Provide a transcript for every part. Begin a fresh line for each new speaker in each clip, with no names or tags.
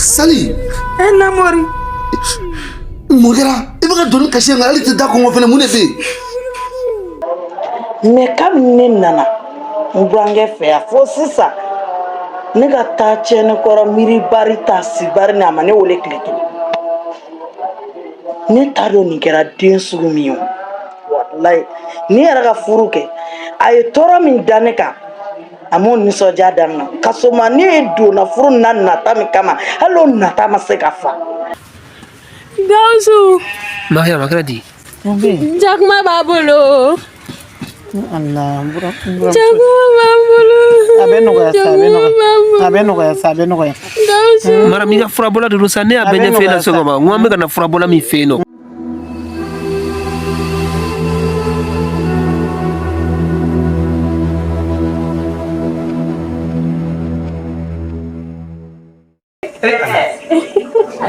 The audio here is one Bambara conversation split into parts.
Sali.
E Namori.
Mun kɛra? I bɛ ka don ni kasi ye nka hali tɛ da kɔngɔ fɛnɛ, mun de bɛ yen?
Mais kabini ne nana n burankɛ fɛ yan fo sisan, ne ka taa tiɲɛni kɔrɔ miiri bari ta si bari ni a ma ne wele tile kelen. Ne t'a dɔn nin kɛra den sugu min ye o. Walayi, ni yɛrɛ ka furu kɛ, a ye tɔɔrɔ min da ne kan, a m'o nisɔndiya da ne na. Ka sɔrɔ ne ye donna furu na nata min kama, hali o nata ma se ka fa.
Gawusu.
Mariam, a kɛra di?
Jakuma b'a bolo.
Allah.
Jakuma b'a bolo.
A bɛ nɔgɔya sa, a bɛ nɔgɔya. A bɛ nɔgɔya sa, a bɛ nɔgɔya.
Gawusu.
Mariam, i ka furabɔla de don sa, ne y'a bɛɛ ɲɛfɔ e la sɔgɔma. N ko an bɛ ka na furabɔla min fɛ yen nɔ.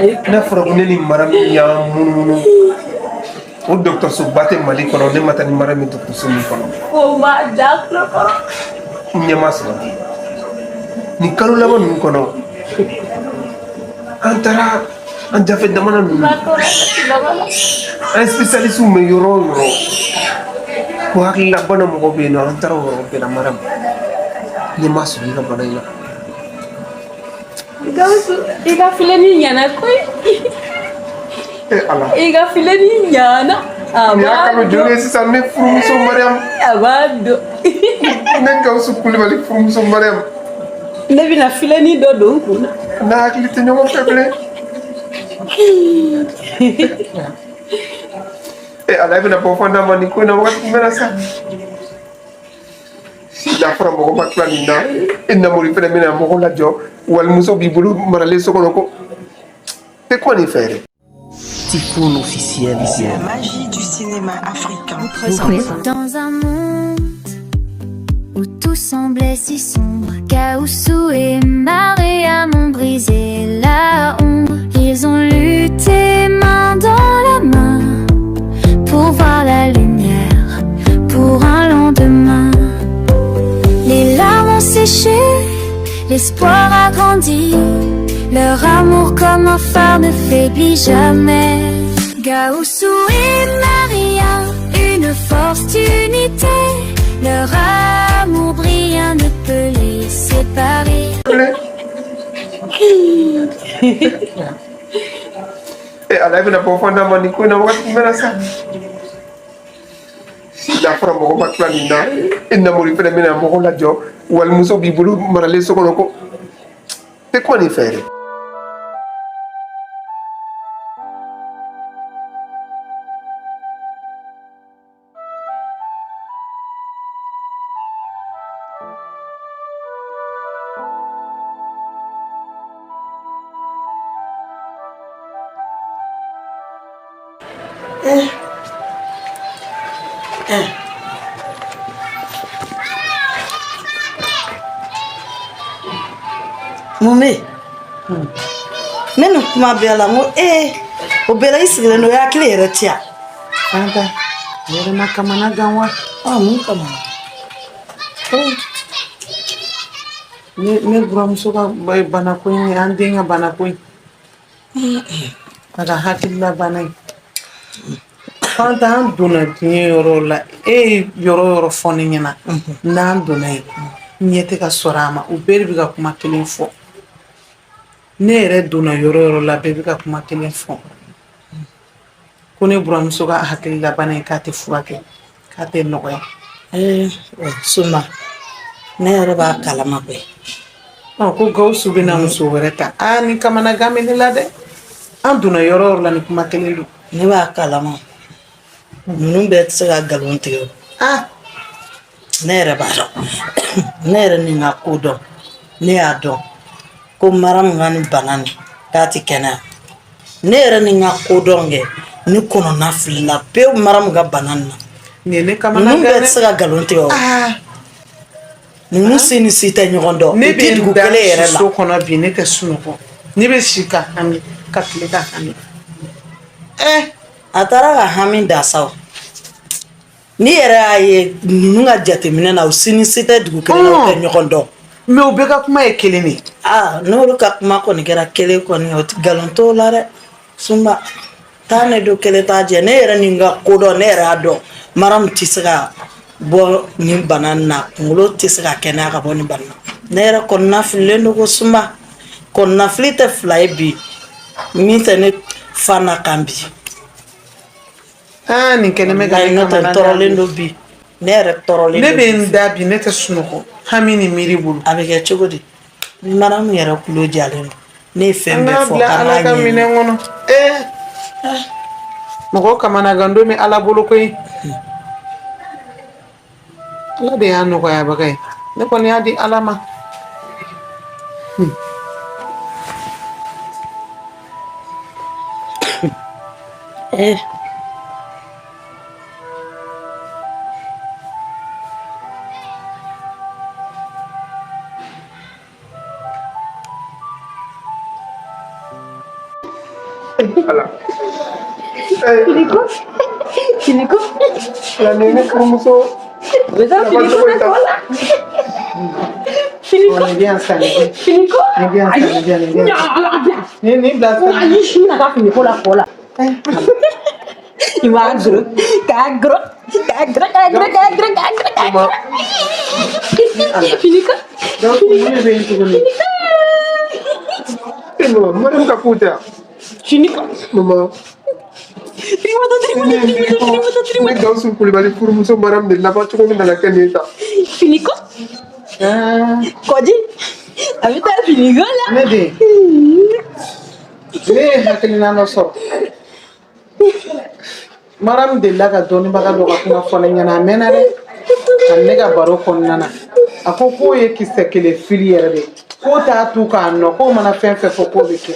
N'a fɔra ko ne ni Mariam y'an munumunu, o dɔgɔtɔrɔsoba tɛ Mali kɔnɔ ne ma taa ni Mariam ye dɔgɔtɔrɔso min kɔnɔ.
Ko ma da tulo kɔrɔ.
N ɲɛ ma sɔrɔ nin kalo laban ninnu kɔnɔ, an taara an dafɛ jamana ninnu, an spécialiste bɛ yɔrɔ o yɔrɔ ko hakililabana mɔgɔ bɛ yen nɔ, an taara o yɔrɔ bɛɛ la. Mariam, ɲɛ ma sɔrɔ i ka bana in na.
Gawusu, i ka filenni ɲɛna koyi.
E Ala.
I ka filenni ɲɛna. A
Nin y'a
b'a
kalo joli ye sisan, ne furumuso Mariam?
A b'a dɔn.
Ne Gawusu Kulibali furumuso Mariam.
Ne bɛna filenni dɔ don n kun na.
N'a hakili tɛ ɲɔgɔn fɛ bilen. E Ala, e bɛna bɔ fɔ n'a ma nin ko in na wagati jumɛn na sa? N'a fɔra mɔgɔ ma tila nin na, e Namori fɛnɛ bɛna mɔgɔ lajɔ, walimuso b'i bolo maralen so kɔnɔ ko tɛ kuma nin fɛ yɛrɛ.
Tifoun officiel.
La magie du cinéma africain.
Dans un monde où tout semblait si sombre, Gaoussou et Mariam ont brisé la ombre. Ils ont lutté main dans la main pour voir la lumière, pour un lendemain. Les larmes ont séché, l'espoir a grandi. Leur amour comme un phare ne faiblit jamais. Gaoussou et Maria, une force d'unité. Leur amour brillant ne peut les séparer.
E Ala, e bɛna bɔ fɔ n'a ma nin ko in na wagati jumɛn na sa? N'a fɔra mɔgɔ ma tila nin na, e Namori fɛnɛ bɛna mɔgɔ lajɔ, walimuso b'i bolo maralen so kɔnɔ ko tɛ kuma nin fɛ yɛrɛ.
Eh. Eh. Mun bɛ yen? Ne nin kuma bɛɛ la, n ko ee, o bɛɛ la i sigilen don, i hakili yɛrɛ ti yan.
Fanta, yɛrɛ ma kamana gan wa?
Ɔ, mun kamana?
Ne buramuso ka banako in, an den ka banako in, a ka hakilila bana in. Fanta, an donna diɲɛ yɔrɔ la, e ye yɔrɔ o yɔrɔ fɔ ne ɲɛna n'an donna yen, ɲɛ tɛ ka sɔrɔ a ma. U bɛɛ de bɛ ka kuma kelen fɔ. Ne yɛrɛ donna yɔrɔ o yɔrɔ la, bɛɛ bɛ ka kuma kelen fɔ ko ne buramuso ka hakilila bana in, k'a tɛ furakɛ, k'a tɛ nɔgɔya.
Ee, Suma, ne yɛrɛ b'a kalama bɛɛ.
Ɔ, ko Gawusu bɛna muso wɛrɛ ta. Aa, ni kamanagan bɛ ne la dɛ. An donna yɔrɔ o yɔrɔ la, ni kuma kelen don.
Ne b'a kalama, ninnu bɛɛ tɛ se ka nkalon tigɛ o.
Ah.
Ne yɛrɛ b'a dɔn, ne yɛrɛ ni n ka ko dɔn, ne y'a dɔn ko Maramu ka nin bana nin, k'a tɛ kɛnɛya. Ne yɛrɛ ni n ka ko dɔn kɛ, ne kɔnɔna filila pewu Maramu ka bana nin na.
Nin ye ne kamanagan.
Ninnu bɛɛ tɛ se ka nkalon tigɛ o.
Ah.
Ninnu si ni si tɛ ɲɔgɔn dɔn.
Ne
U tɛ
bɛ
dugu
n da
kelen yɛrɛ la.
so kɔnɔ bi, ne tɛ sunɔgɔ. Ne bɛ si ka hami, ka tile ka hami.
Eh, a taara ka hami da sa o. N'i yɛrɛ y'a ye, ninnu ka jateminɛ na, u si ni si tɛ dugu kelen na, u tɛ ɲɔgɔn dɔn.
Mais u bɛɛ ka kuma ye kelen de ye.
Aa, n'olu ka kuma kɔni kɛra kelen kɔni, o nkalon t'o la dɛ. Sunba taa, ne don kelen t'a jɛ. Ne yɛrɛ ni n ka ko dɔn, ne yɛrɛ y'a dɔn Maramu tɛ se ka bɔ nin bana nin na, kunkolo tɛ se ka kɛnɛya ka bɔ nin bana na. Ne yɛrɛ kɔnɔna fililen don ko Sunba, kɔnɔnafili tɛ fila ye bi min tɛ ne fa na kan bi.
Aa, nin kɛlen bɛ ka ne
N'o tɛ, n
kamanagan.
tɔɔrɔlen don bi, ne yɛrɛ tɔɔrɔlen
Ne
don
bɛ
bi.
n da bi, ne tɛ sunɔgɔ hami ni miiri bolo.
A bɛ kɛ cogo di? Maramu yɛrɛ kulo jalen don, ne ye fɛn
An
bɛɛ
k'a
fɔ
bila
k'an
Ala
k'a
ka
ɲɛɲini.
minɛn kɔnɔ. Ee, mɔgɔ kamanagan don bɛ Ala bolo koyi. Ala de y'a nɔgɔyabaga ye, ne kɔni y'a di Ala ma.
Eh.
Ala.
Finiko. Finiko.
La ni ne furumuso.
Bɛ taa finiko ta kɔ la. Finiko.
Nin di yan sa, nin di.
Finiko.
Nin di yan sa, nin di yan, nin di yan. Nin bila sa.
Ayi, n bɛna taa finiko la kɔ la. I b'a goro, k'a goro, k'a goro, k'a goro, k'a goro, k'a goro, k'a goro. Finiko.
Donc mun de bɛ yen tuguni?
Eh mama, Mariam ka ko tɛ yan.
Finiko.
Mama. Ne miiri ko ne Gawusu Kulibali furumuso Mariam de laban cogo min nana kɛ nin ye tan.
Finiko. Kɔji. A bɛ taa finiko la.
Ne den, ne ye hakilina dɔ sɔrɔ. Maramu delila ka dɔnnibaga dɔ ka kuma fɔ ne ɲɛna a mɛnna dɛ, ka ne ka baro kɔnɔna na, a ko k'o ye kisɛ kelen fili yɛrɛ de ye, k'o t'a tu k'a nɔ, k'o mana fɛn fɛn fɔ k'o bɛ kɛ.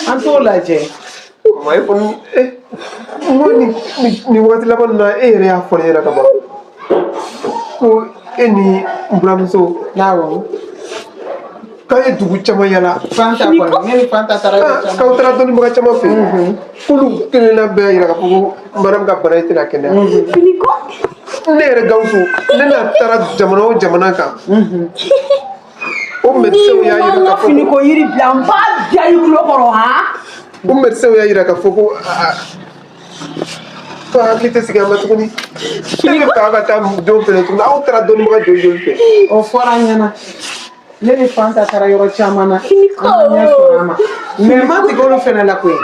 An t'o lajɛ.
Mama, e kɔni n ko nin wagati laban nin na, e yɛrɛ y'a fɔ ne ɲɛna ka ban ko e ni n buramuso.
Awɔ.
K'aw ye dugu caman yala.
Fanta kɔni, ne ni Fanta taara yɔrɔ caman.
K'aw taara dɔnnibaga caman fɛ yen. K'olu kelenna bɛɛ y'a jira k'a fɔ ko Mariam ka bana in tɛna kɛnɛya. Ne yɛrɛ Gawusu, ne n'a taara jamana o jamana kan. O médecin y'a jira k'a fɔ ko
Finiko yiri bila, n b'a diya i tulo kɔrɔ han.
O médecin y'a jira k'a fɔ ko aa, ko hakili tɛ sigi a ma tuguni. Ne bɛ fɛ aw ka taa don fɛnɛ tuguni, aw taara dɔnnibaga joli joli fɛ.
O fɔra an ɲɛna. Ne ni Fanta taara yɔrɔ caman na. An ma ɲɛ sɔrɔ a ma. Mais n ma tigɛ olu fɛnɛ la koyi.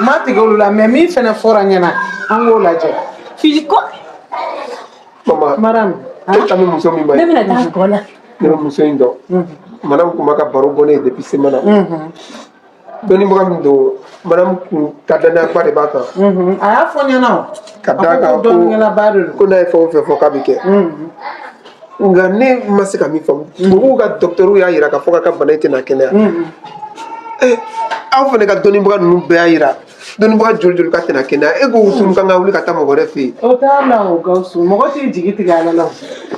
N ma tigɛ olu la, mais min fɛnɛ fɔra n ɲɛna, an k'o lajɛ.
Finiko.
Mama,
Mariam.
E kan bɛ muso min ma
Ne bɛna taa kɔ la.
Ne bɛ muso in dɔn. Mariam kun b'a ka baro bɔ ne ye depuis Semana. Dɔnnibaga min don, Mariam kun ka danayaba de b'a kan.
A y'a fɔ n ɲɛna o.
Ka d'a
A ko
kan
ko dɔnnikɛlaba de don.
ko n'a ye fɛn o fɛn fɔ k'a bɛ kɛ. Nka ne ma se ka min faamu, tubabuw ka dɔgɔtɔrɔw y'a jira k'a fɔ k'a ka bana in tɛna kɛnɛya. Aw fana ka dɔnnibaga ninnu bɛɛ y'a jira, dɔnnibaga joli joli k'a tɛna kɛnɛya, e ko tun kan ka wuli ka taa mɔgɔ wɛrɛ fɛ yen.
O t'a la o, Gawusu, mɔgɔ t'i jigi tigɛ Ala la o.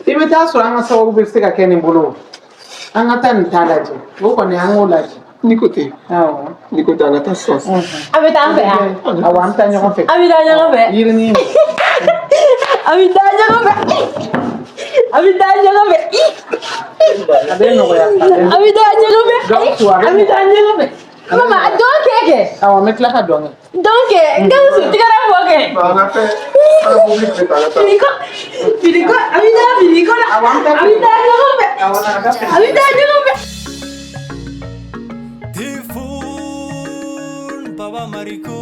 I bɛ taa sɔrɔ an ka sababu bɛ se ka kɛ nin bolo o. An ka taa nin ta lajɛ, o kɔni an k'o lajɛ.
N'i ko ten.
Awɔ.
N'i ko ten, an ka taa sisan.
A bɛ taa an fɛ yan.
Awɔ, an bɛ taa ɲɔgɔn fɛ.
An bɛ taa ɲɔgɔn fɛ.
Yirinin.
A bɛ taa ɲɔgɔn fɛ. A bɛ taa ɲɔgɔn fɛ.
A bɛ nɔgɔya.
A bɛ taa ɲɔgɔn fɛ.
Gawusu, a bɛ
A bɛ taa ɲɔgɔn fɛ. Mama, dɔn kɛ kɛ.
Awɔ, n bɛ tila ka dɔn kɛ.
Dɔn kɛ. Gawusu, tigɛrɛ fɔ kɛ.
An ka fɛn, an ka mobili bɛ ta an ka taa.
Finiko, finiko, a bɛ taa finiko la.
Awɔ, an bɛ taa
A bɛ taa ɲɔgɔn fɛ.
Awɔ, an ka taa.
A bɛ taa ɲɔgɔn fɛ.
Baba Mariko,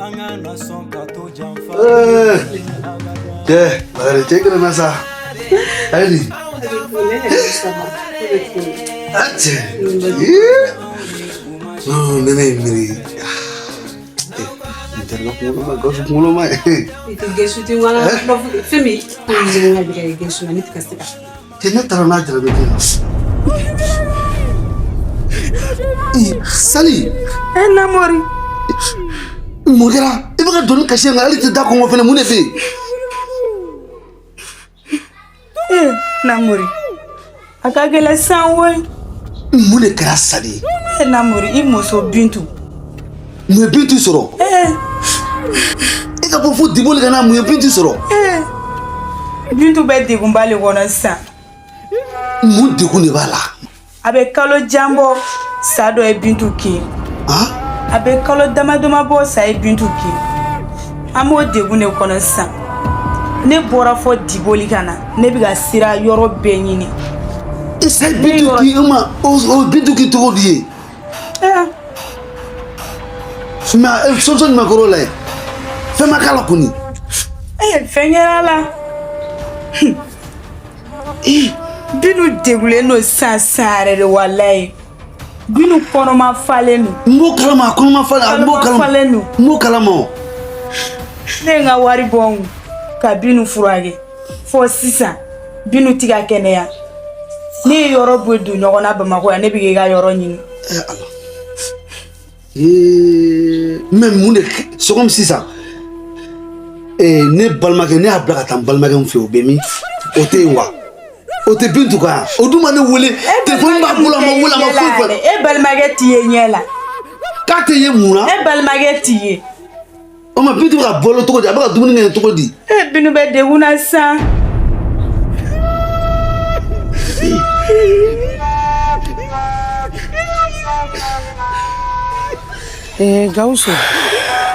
an ka na sɔn ka to janfa.
Cɛ, Bakari, cɛ kɛnɛ na sa. Ayi. A cɛ. Non, ne ye miiri. N tɛ n ka kunkolo ma, Gawusu kunkolo ma ye.
I tɛ gɛsu tɛ wala fɛn min ko ɲininka bi ka gɛsu na ne tɛ ka se ka.
Cɛ, ne taara n'a jara bɛ kɛ. Sali.
E Namori.
Mun kɛra? I bɛ ka don ni kasi ye, nka hali tɛ da kɔngɔ fɛnɛ, mun de bɛ yen?
E Namori. A ka gɛlɛn san koyi.
Mun de kɛra Sali?
E Namori, i muso Bintu.
Mun ye Bintu sɔrɔ?
Ee.
E ka bɔ fo Diboli ka na, mun ye Bintu sɔrɔ?
Ee. Bintu bɛ degunba le kɔnɔ sisan.
Mun degun de b'a la?
A bɛ kalo jan bɔ, sa dɔ ye Bintu kin. A bɛ kalo dama dama bɔ, sa ye Bintu kin. An b'o degun de kɔnɔ sisan. Ne bɔra fɔ Diboli ka na, ne bɛ ka sira yɔrɔ bɛɛ ɲini.
E, sa ye Bintu kin? O ma o Bintu kin cogo di ye? Mais solution jumɛn kɛr'o la ye? Fɛn ma k'a la kɔni?
Ee, fɛn kɛra a la. Binu degulen don sisan sisan yɛrɛ de, walayi. Binu kɔnɔma falen don.
N b'o kalama, a kɔnɔma falen, n b'o kalama.
Falen don.
N b'o kalama o.
Ne ye n ka wari bɔ n kun ka Binu furakɛ, fo sisan Binu ti ka kɛnɛya. Ne ye yɔrɔ bɛɛ don ɲɔgɔn na Bamakɔ yan, ne bɛ k'i ka yɔrɔ ɲini.
Ala. Mais mun de, c'est comme sisan ne balimakɛ, ne y'a bila ka taa n balimakɛ min fɛ, o bɛ min? O tɛ yen wa? O tɛ Bintu kan yan? O dun ma ne wele, telefɔni b'a bolo, a ma wele, a ma foyi fɔ.
E balimakɛ t'i ye ɲɛ la.
K'a tɛ ye mun na?
E balimakɛ t'i ye.
O ma, Bintu bɛ ka balo cogo di? A bɛ ka dumuni kɛ cogo di?
E, Binu bɛ degun na sisan.
Ee Gawusu,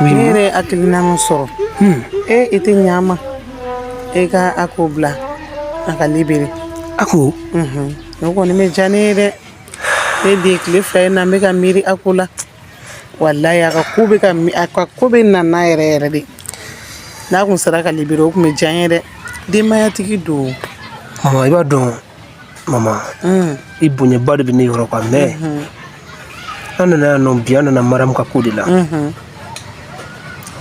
ne yɛrɛ ye hakilina min sɔrɔ, e i tɛ ɲa ma, e ka a ko bila a ka libéré.
A ko?
O kɔni bɛ diya ne ye dɛ. Ne den, tile 2 in na, n bɛ ka miiri a ko la. Walayi, a ka ko bɛ ka a ka ko bɛ na n'a yɛrɛ yɛrɛ de. N'a kun sera ka libéré, o kun bɛ diya n ye dɛ. Denbayatigi don.
Mama, i b'a dɔn mama, i bonyaba de bɛ ne yɔrɔ quoi, mais an nana yan nɔ bi, an nana Mariam ka ko de la.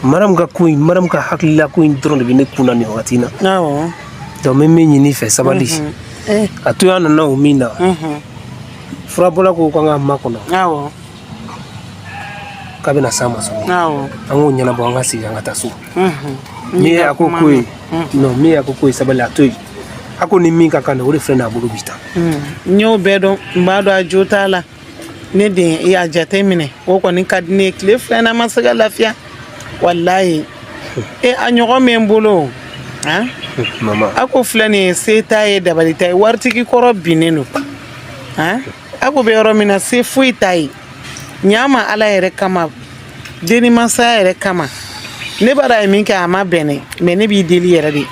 Mariam ka ko in, Mariam ka hakilila ko in dɔrɔn de bɛ ne kun na nin wagati in na. Donc n bɛ min ɲini i fɛ, sabali. A to an nana o min na, furabɔla ko k'an ka makɔnɔ, k'a bɛna s'an ma sɔgɔma. An k'o ɲɛnabɔ, an ka segin, an ka taa so. Min ye a ko ko ye, non, min ye a ko ko ye, sabali, a to yen. A ko ni min ka kan de, o de filɛ nin a bolo bi tan.
N y'o bɛɛ dɔn, n b'a dɔn a jo t'a la. Ne den, i y'a jate minɛ, o kɔni ka di ne ye. Tile 2 in na, n ma se ka lafiya, walayi. E, a ɲɔgɔn bɛ n bolo han.
Mama.
A ko filɛ nin ye, se t'a ye, dabali t'a ye, waritigi kɔrɔ binnen don han. A ko bɛ yɔrɔ min na, se foyi t'a ye. Ɲa ma Ala yɛrɛ kama, dennimasaya yɛrɛ kama. Ne b'a dɔn a ye min kɛ, a ma bɛn dɛ, mais ne b'i deli yɛrɛ de,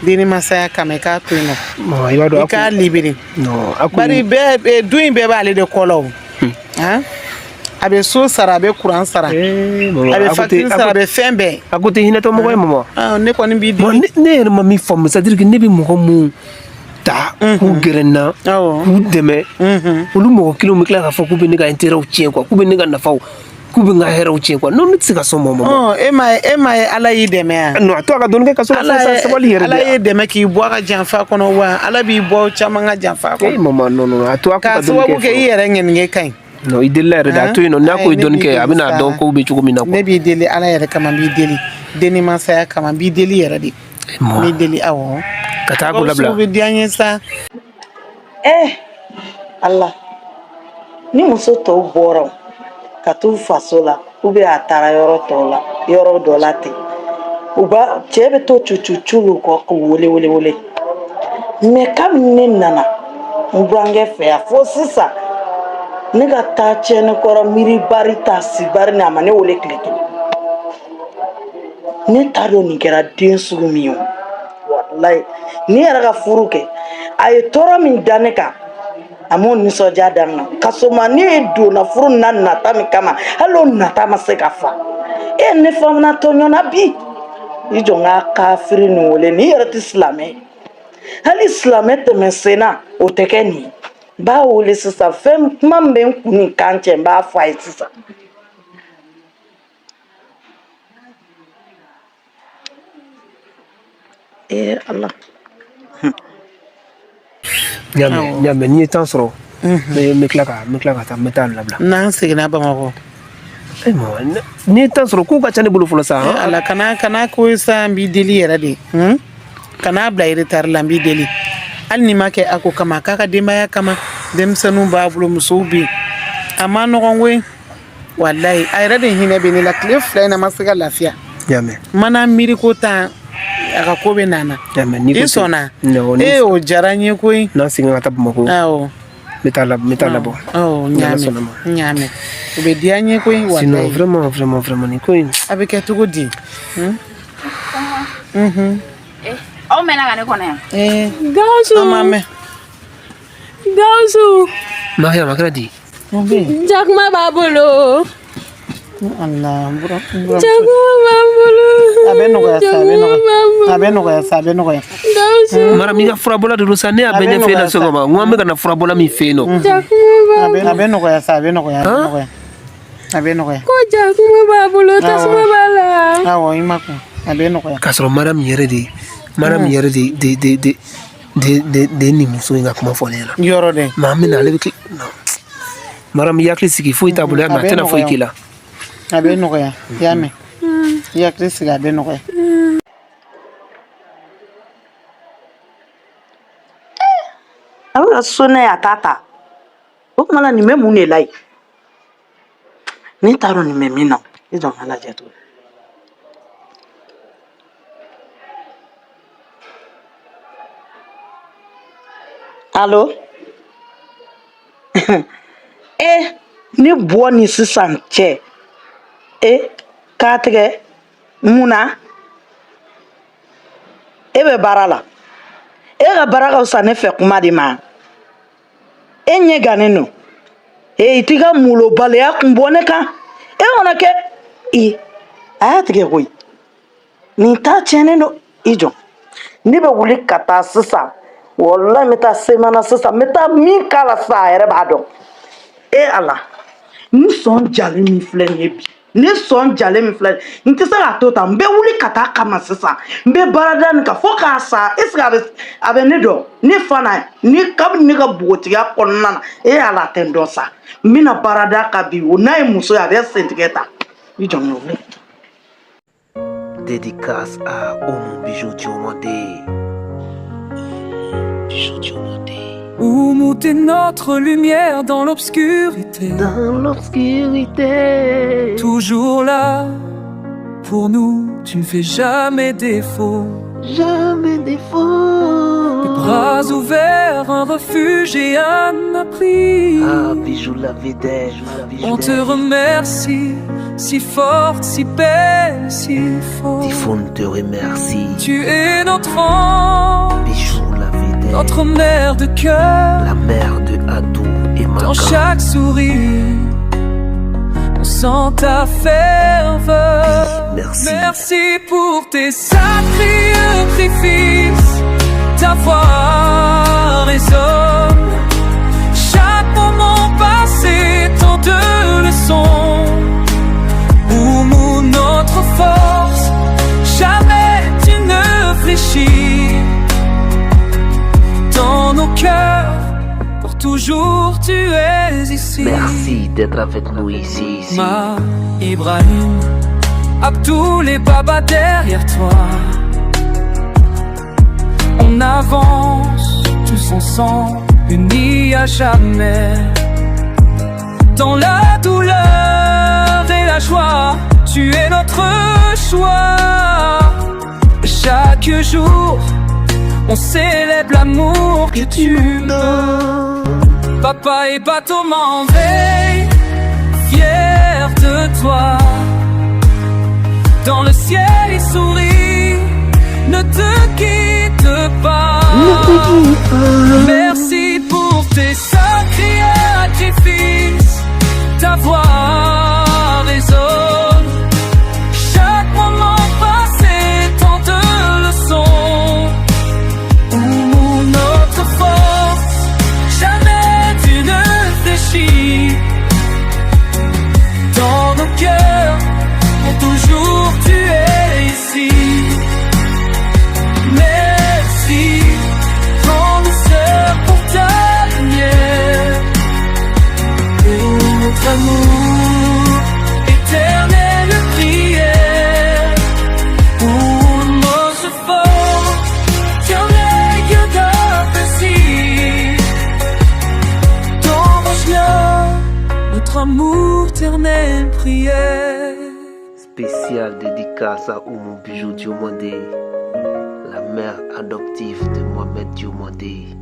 dennimasaya kama, i k'a to yen nɔ.
Mama, i b'a dɔn.
I k'a libéré.
Non, a ko.
Bari bɛɛ, du in bɛɛ b'ale de kɔ la o han. A bɛ so sara, a bɛ kuran sara, a bɛ facture sara, a bɛ fɛn bɛɛ.
A ko tɛ hinɛtɔ mɔgɔ ye, mama.
Ne kɔni b'i deli.
Ne yɛrɛ ma min faamu, c'est à dire que ne bɛ mɔgɔ mun ta k'u gɛrɛ n na, k'u dɛmɛ, olu mɔgɔ kelenw bɛ tila k'a fɔ k'u bɛ ne ka intérêt tiɲɛ quoi, k'u bɛ ne ka nafaw, k'u bɛ n ka hɛrɛw tiɲɛ quoi. Non, ne tɛ se ka sɔn mɔgɔ ma.
E ma ye, Ala y'i dɛmɛ yan.
Non, a to a ka dɔɔni kɛ kaso la sa, sabali yɛrɛ de.
Ala y'i dɛmɛ k'i bɔ a ka janfa kɔnɔ wa, Ala b'i bɔ caman ka janfa kɔnɔ.
Eh mama, non, non, a to a
ka
ka dɔɔni kɛ.
K'a sababu kɛ i yɛrɛ ŋɛniɲɛ ka ɲi.
Non, i delila yɛrɛ de, a to yen nɔ, n'a ko ye dɔɔni kɛ, a bɛna dɔn kow bɛ cogo min na quoi.
Ne b'i deli Ala yɛrɛ kama, n b'i deli dennimasaya kama, n b'i deli yɛrɛ de. N b'i deli, awɔ.
Ka taa ko labila.
Sugu bɛ diya n ye sa.
Eh Ala, ni muso tɔw bɔra ka t'u faso la ou bien a taara yɔrɔ tɔw la, yɔrɔ dɔ la ten, u ba cɛ bɛ to cucucu lu kɔ k'u wele wele wele. Mais kabini ne nana n burankɛ fɛ yan fo sisan, ne ka taa tiɲɛni kɔrɔ miiri bari ta si bari ni a ma ne wele tile kelen. Ne t'a dɔn nin kɛra den sugu min ye o. Walayi, ni yɛrɛ ka furu kɛ, a ye tɔɔrɔ min da ne kan, a m'o nisɔndiya da n kan. Ka sɔrɔ ne ye donna furu na nata min kama, hali o nata ma se ka fa. E, ne famana tɔɲɔna bi. I jɔ n ka kafiri nin wele. N'i yɛrɛ tɛ silamɛ ye, hali silamɛ tɛmɛ senna, o tɛ kɛ nin ye. N b'a wele sisan, fɛn kuma min bɛ n kun ni kan cɛ, n b'a fɔ a ye sisan. Ee Ala.
N y'a mɛn, n y'a mɛn. N'i ye temps sɔrɔ, n bɛ tila ka n bɛ tila ka taa, n bɛ taa labila.
N'an seginna Bamakɔ.
N'i ye temps sɔrɔ, kow ka ca ne bolo fɔlɔ sa.
Ala, kana ko ye sa, n b'i deli yɛrɛ de. Kana bila retard la, n b'i deli. Hali n'i ma kɛ a ko kama, k'a ka denbaya kama, denmisɛnninw b'a bolo, musow bɛ yen. A ma nɔgɔn koyi. Walayi, a yɛrɛ de hinɛ bɛ ne la. Tile 2 in na, ma se ka lafiya.
N y'a mɛn.
Mana miiri ko tan. a ka ko bɛ nana i sɔnna ee o diyara n ye koyi
n'an seginna ka taa Bamakɔ
awɔ
n bɛ taa n bɛ taa labɔ
n y'a mɛn n y'a mɛn o bɛ diya n ye koyi
walayi sinon vraiment vraiment vraiment nin ko in
a bɛ kɛ cogo di
aw mɛnna ka ne kɔnɔ yan
Gawusu
an m'a mɛn
Gawusu
Mariam a kɛra di
jakuma b'a bolo
Allah
jakuma b'a bolo
a bɛ nɔgɔya sa a bɛ nɔgɔya a bɛ nɔgɔya sa a bɛ nɔgɔya
Gawusu
Mariam i ka furabɔla de don sa ne y'a bɛɛ ɲɛfɔ e la sɔgɔma n ko an bɛ ka na furabɔla min fɛ yen nɔ
jakuma b'a
a bɛ nɔgɔya sa a bɛ nɔgɔya a bɛ nɔgɔya a bɛ nɔgɔya
ko jakuma b'a bolo tasuma b'a la
awɔ i ma kun a bɛ nɔgɔya
k'a sɔrɔ Mariam yɛrɛ de Mariam yɛrɛ de de de de de de de nin muso in ka kuma fɔ ne ɲɛna
yɔrɔ dɛ
mais an bɛ na ale bɛ kɛ Mariam i hakili sigi foyi t'a bolo yan mais a tɛna foyi k'i la
a bɛ nɔgɔya i y'a mɛn i hakili sigi a bɛ nɔgɔya
a bɛ ka sonné a t'a ta o tuma na nin bɛ mun de la yen ne t'a dɔn nin bɛ min na i jɔ n ka lajɛ tuguni alo e ne bɔ ni sisan cɛ e k'a tigɛ mun na e bɛ baara la e ka baara ka fisa ne fɛ kuma de ma e ɲɛ gannen don e i t'i ka molobaliya kun bɔ ne kan e kana kɛ i a y'a tigɛ koyi nin ta tiɲɛnen don i jɔ ne bɛ wuli ka taa sisan walayi n bɛ taa semana sisan n bɛ taa min k'a la sisan a yɛrɛ b'a dɔn e ala n sɔn jalen min filɛ nin ye bi ne sɔn jalen min filɛ n tɛ se k'a to tan n bɛ wuli ka taa kama sisan n bɛ baarada nin kan fo k'a sa est ce que a bɛ ne dɔn ne fa na ni kabini ne ka npogotigiya kɔnɔna na e ala a tɛ n dɔn sa n bɛna baarada kan bi o n'a ye muso ye a bɛ sentigɛ ta i jɔ n ka wuli.
Dédicace à Oumou Bijou Diomandé. Bijou Diomandé.
Oumou, t'es notre lumière dans l'obscurité.
Dans l'obscurité.
Toujours là, pour nous, tu ne fais jamais défaut.
Jamais défaut.
Les bras ouverts, un refuge et un abri.
Ah, Bijou la vedette.
On te remercie, si forte, si belle, si forte.
Tifoun te remercie.
Tu es notre ange,
Bijou la vedette.
notre mère de cœur.
La mère de Adou et Makan.
Dans chaque sourire, on sent ta ferveur.
Merci.
Merci pour tes sacrifices. Ta voix résonne. Chaque moment passé, tant de leçons. Oumou, notre force, jamais tu ne fléchis. Dans nos cœurs, pour toujours tu es ici.
Merci d'être avec nous ici, ici.
Ma Ibrahim, Abdoul et Baba derrière toi. On avance tous ensemble, unis à jamais. Dans la douleur et la joie, tu es notre choix. Chaque jour, on célèbre l'amour que tu me donnes. Papa et bateau m'en veille, fier de toi. Dans le ciel, il sourit, ne te quitte pas.
Ne te quitte pas.
Merci pour tes sacrifices, ta voix résonne. Chaque moment passé, tant de leçons. Oumou, notre force, jamais tu ne fléchis. Dans nos cœurs, pour toujours tu es ici. Merci, grande sœur, pour ta lumière. Pour notre amour, éternelle prière. Pour notre force, tiens les Notre amour, éternelle prière.
Spécial dédicace à Oumou Bijou Diomandé. mère adoptive de Mohamed Diomandé.